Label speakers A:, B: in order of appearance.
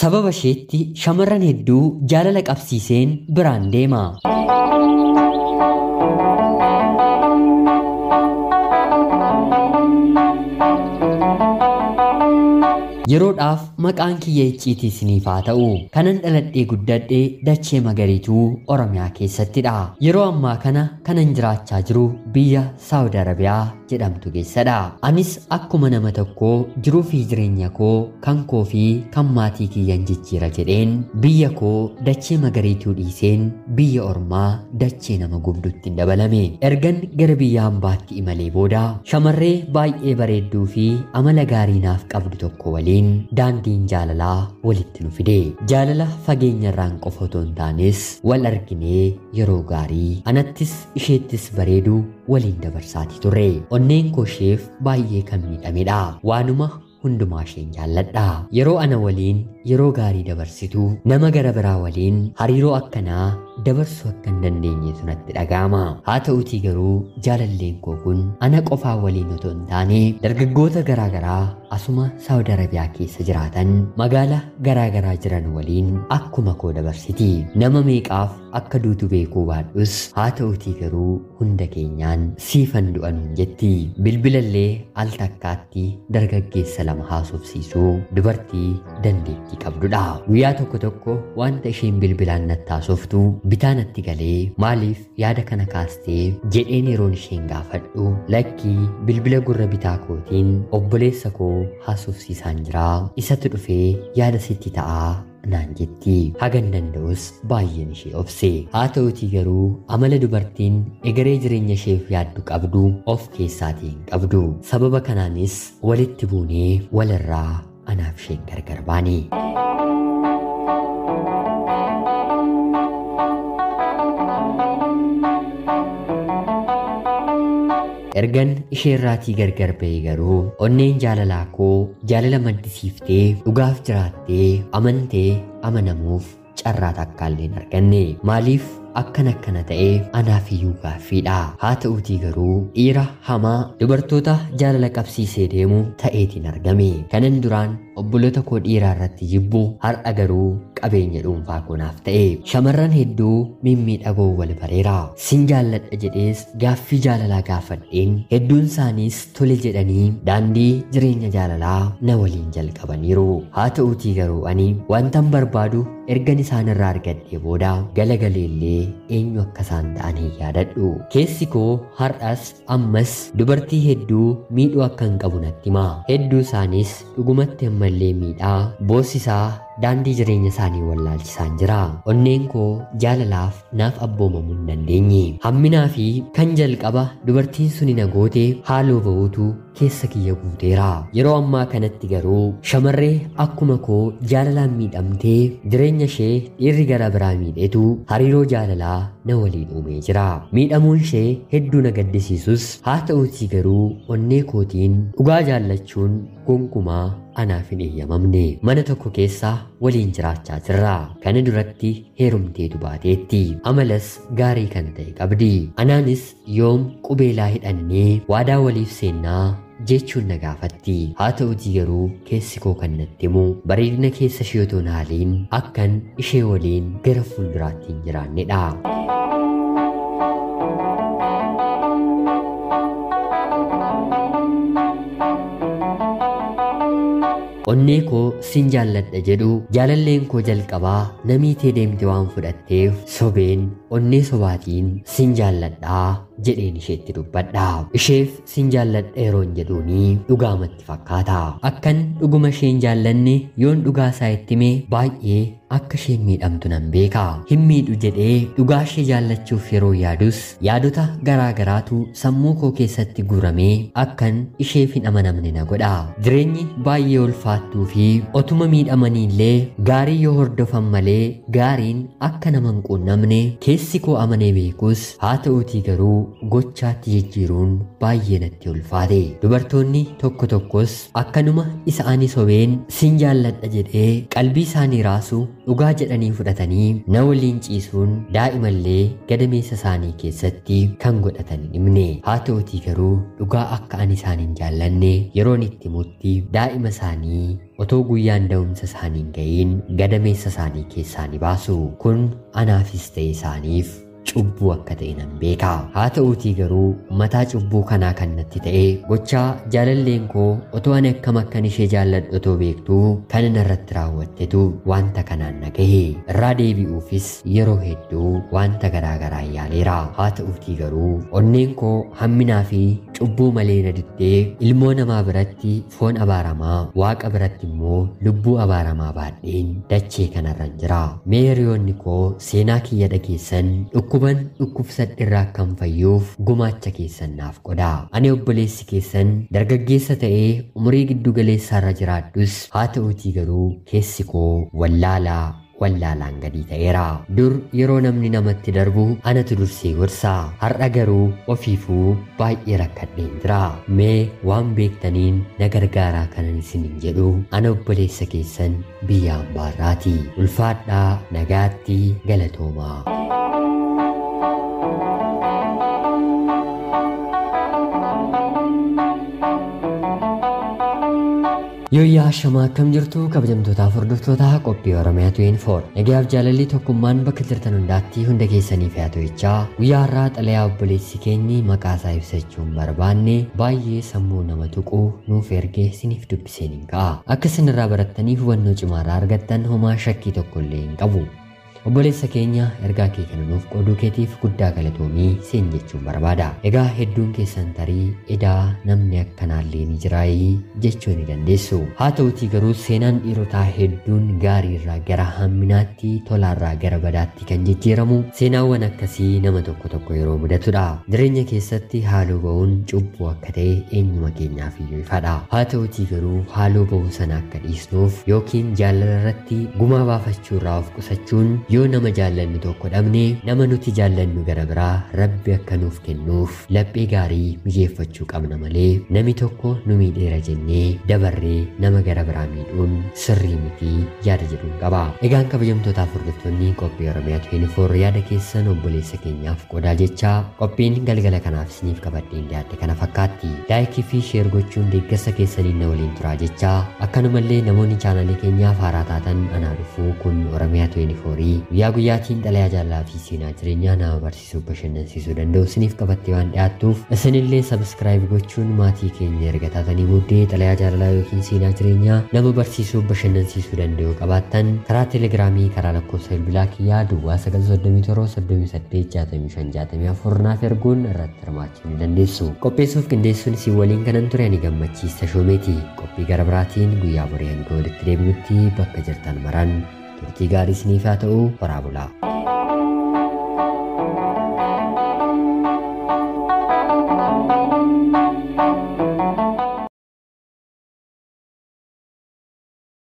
A: Sababa isheetti shamarran hedduu jaalala qabsiiseen biraan deema. Yeroodhaaf maqaan kiyya icciitii isiniif haa ta'u. Kanan dhaladhee guddadhe dachee magariituu Oromiyaa keessattidha. Yeroo ammaa kana kanan jiraachaa jiru biyya Saawud Arabiyaa jedhamtu keessadha. Anis akkuma nama tokkoo jiruu fi jireenya koo kan koo fi kan maatii kiyyan jijjiira jedheen biyya koo dachee magariituu dhiiseen biyya ormaa dachee nama gubdutti hin dabalame. Ergan gara biyya hambaatti imalee booda shamarree baay'ee bareedduu fi amala gaarii naaf qabdu tokko waliin daandiin jaalalaa walitti nu fide. Jaalala fageenya irraan qofa otoo hin taanes wal arginee yeroo gaarii anattis isheettis bareedu waliin dabarsaatii turre. Onneen koo isheef baay'ee kan miidhamedha. Waanuma hundumaa isheen jaalladha. Yeroo ana waliin yeroo gaarii dabarsitu nama gara biraa waliin hariiroo akkanaa dabarsuu akka hin dandeenyetu natti dhaga'ama. Haa ta'utii garuu jaalalleen koo kun ana qofaa waliin otoo hin taane dargaggoota garaa garaa asuma Saawud Arabiyaa keessa jiraatan magaala garaa garaa jiran waliin akkuma koo dabarsiti. Nama meeqaaf akka duutu beekuu baadhus haa ta'utii garuu hunda keenyaan siifan du'anuun jetti. Bilbilallee al takkaatti dargaggeessa lama haasofsiisuu dubartii dandeettii qabdudha. Guyyaa tokko tokko wanta isheen bilbilaan natti haasoftu bitaa natti galee maaliif yaada kana kaastee jedheen yeroon isheen gaafadhu lakkii bilbila gurra bitaa kootiin obboleessa koo haasofsiisaan jiraa isatu dhufee yaada sitti ta'aa naan jetti. Hagan danda'us baay'een ishee obse. Haa ta'utii garuu amala dubartiin egeree jireenya isheef yaaddu qabdu of keessaatii hin qabdu. Sababa kanaanis walitti buunee walirraa anaaf isheen gargar baane. Ergan isheerraatii gargar ba'e garuu onneen jaalalaa koo jaalala maddisiiftee dhugaaf jiraattee amantee amanamuuf carraa takkaallee hin arganne. Maaliif akkan akkana ta'e anaaf iyyuu gaaffiidha. Haa ta'utii garuu dhiira hamaa dubartoota jaalala qabsiisee deemu ta'eetiin argame. Kanan duraan obboloota koo dhiiraa irratti jibbu har'a garuu qabeenya dhuunfaa koo naaf ta'e. Shamarran hedduu mimmiidhagoo wal bareera. Sin jaalladha jedhees gaaffii jaalalaa gaafadheen hedduun isaaniis tole jedhanii daandii jireenya jaalalaa na waliin jalqabaniiru. Haa ta'utii garuu ani wantan barbaadu ergan isaan irraa argadhee booda galagaleellee eenyu akka isaan ta'an hin yaadadhu. Keessi koo har'as ammas dubartii hedduu miidhuu akka hin qabu natti hima. Hedduu isaanis dhugumatti ammallee miidhaa boosisaa daandii jireenya isaanii wallaalchisaan jira. Onneen koo jaalalaaf naaf abboomamuu hin dandeenye. Hamminaa fi kan jalqaba dubartiin suni na goote haaloo ba'uutu keessa kiyya guuteera. Yeroo ammaa kanatti garuu shamarree akkuma koo jaalalaan miidhamtee jireenya ishee dhiirri gara biraa miidhetu hariiroo jaalalaa na waliin uumee jira. Miidhamuun ishee hedduu na gaddisiisus haa ta'uutii garuu onnee kootiin dhugaa jaallachuun gonkumaa anaaf hin eeyyamamne. Mana tokko keessa waliin jiraachaa jirra. Kana duratti heerumteetu baateetti. Amalas gaarii kan ta'e qabdi. Anaanis yoom qubeelaa hidhannee waadaa waliif seennaa jechuun na gaafatti. Haa ta'utii garuu keessi koo kan natti himu bareedina keessa ishee otoo hin haaliin akkan ishee waliin gara fuulduraatti hin jiraannedha. Onnee koo sin jaalladha jedhu jaalalleen koo jalqabaa namiitee deemte waan fudhatteef sobeen onnee sobaatiin sin jaalladhaa jedheen isheetti dubbadha. Isheef sin jaalladha yeroon jedhuuni dhugaamatti fakkaata. Akkan dhuguma isheen jaallanne yoon dhugaa isaa itti hime baay'ee akka isheen miidhamtu nan beeka. Hin miidhu jedhee dhugaa ishee jaallachuuf yeroo yaadus yaadota garaa garaatu sammuu koo keessatti guuramee akkan isheef hin amanamne na godha. Jireenyi baay'ee ulfaattuu fi otuma miidhamaniillee gaarii yoo hordofan malee gaariin akka nama hin quunnamne keessi koo amanee beekus haa ta'uutii garuu gochaatti jijjiiruun baay'ee natti ulfaate. Dubartoonni tokko tokkos akkanuma isa ani sobeen sin jaalladha jedhee qalbii isaanii raasu dhugaa jedhanii fudhatanii na waliin ciisuun daa'imallee gadameessa isaanii keessatti kan godhatan hin dhibne. Haa ta'utii garuu dhugaa akka ani isaan hin jaallanne yeroon itti himutti daa'ima isaanii otoo guyyaan da'umsa isaanii hin ga'iin gadameessa isaanii keessaa ni baasu. Kun anaafis ta'e isaaniif cubbuu akka ta'e nan beeka. Haa ta'uutii garuu mataa cubbuu kanaa kan natti ta'e gochaa jaalalleen koo otoo ani akkam akkan ishee jaalladhu otoo beektuu kan narratti raawwattetu wanta kanaan na gahe. Irraa deebi'uufis yeroo hedduu wanta garaa garaa yaaleera. Haa ta'uutii garuu onneen koo hamminaa fi cubbuu malee na diddee ilmoo namaa biratti foon abaaramaa, waaqa biratti immoo lubbuu abaaramaa baadheen dachee kanarran jira. Mee hiriyoonni koo seenaa kiyya dhageessan dhukkuban dhukkubsadhe irraa akkan fayyuuf gumaacha keessan naaf qodaa. Ani obboleessi keessan dargaggeessa ta'ee umurii giddu galeessaarra jiraadhus haa ta'uutii garuu keessi koo wallaalaan gadii ta'eera. Dur yeroo namni namatti darbu anatu dursee gorsa. Har'a garuu ofiifuu baay'ee rakkadheen jira. Mee waan beektaniin na gargaaraa kanan isiniin jedhu ana obboleessa keessan biyya hambaarraati. Ulfaadhaa, nagaatti, galatoomaa. Yooyyaa shamaa akkam jirtu kabajamtootaaf hordoftoota qophii Oromiyaa 24 nagayaaf jaalalli tokkummaan bakka jirtan hundaatti hunda keessaniif haa ta'u. Guyyaa har'aa xalayaa obboleessi keenyi maqaa isaa ibsachuun barbaanne baay'ee sammuu nama tuqu nuuf ergee isiniif dubbiseen hin ka'a. Akka isinirraa barattaniif hubannoo cimaarraa argattan homaa shakkii tokko illee hin qabu. Obboleessa keenya ergaa kee kana nuuf qooduu keetiif guddaa galatoomii siin jechuun barbaada. Egaa hedduun keessan tarii edaa namni akkanaallee ni jiraayii jechuu ni dandeessu. Haa ta'utii garuu seenaan dhiirotaa hedduun gaariirraa gara hamminaatti, tolaarraa gara badaatti kan jijjiiramu seenaawwan akkasii nama tokko tokko yeroo mudatudha. Jireenya keessatti haaloo ba'uun cubbuu akka ta'e eenyuma keenyaaf iyyuu ifadha. Haa ta'utii garuu haaloo ba'uu sana akka dhiisnuuf yookiin jaalala irratti gumaa baafachuurraa of qusachuun yoo nama jaallannu tokko dhabne nama nuti jaallannu gara biraa rabbi akka nuuf kennuuf laphee gaarii mijeeffachuu qabna malee namni tokko nu miidheera jennee dabarree nama gara biraa miidhuun sirrii miti yaada jedhuun qaba. Egaan kabajamtootaaf hordoftoonni qophii Oromiyaa 24 yaada keessan obboleessa keenyaaf qodaa jechaa qophiin galgala kanaaf isiniif qabadheen dhiyaadhe kana fakkaatti. Laayikii fi sheer gochuun deeggarsa keessaniin na waliin turaa jechaa akkanumallee namoonni chaanalii keenyaaf haaraa taatan anaa dhufuu kun Oromiyaa 24 guyyaa guyyaatiin xalayaa jaalalaa fi seenaa jireenyaa nama barsiisuu bashannansiisuu danda'u isiniif qabattee waan dhiyaattuuf isinillee sabskiraayib gochuun maatii keenya erga taatanii booddee xalayaa jaalalaa yookiin seenaa jireenyaa nama barsiisuu bashannansiisuu danda'u qabaattan karaa telegiraamii karaa lakkoofsa bilbilaa kiyyaa duwwaa 937 38 65 64 naaf erguun irratti hirmaachuu ni dandeessu. Qopheessuuf qindeessuun isin waliin kanan ture ani Gammachiis Tashoomeeti. Qophii gara biraatiin guyyaa borii hanga walitti deebinutti bakka jirtan maraan turtii gaarii isiniif haa ta'u. Horaa bulaa.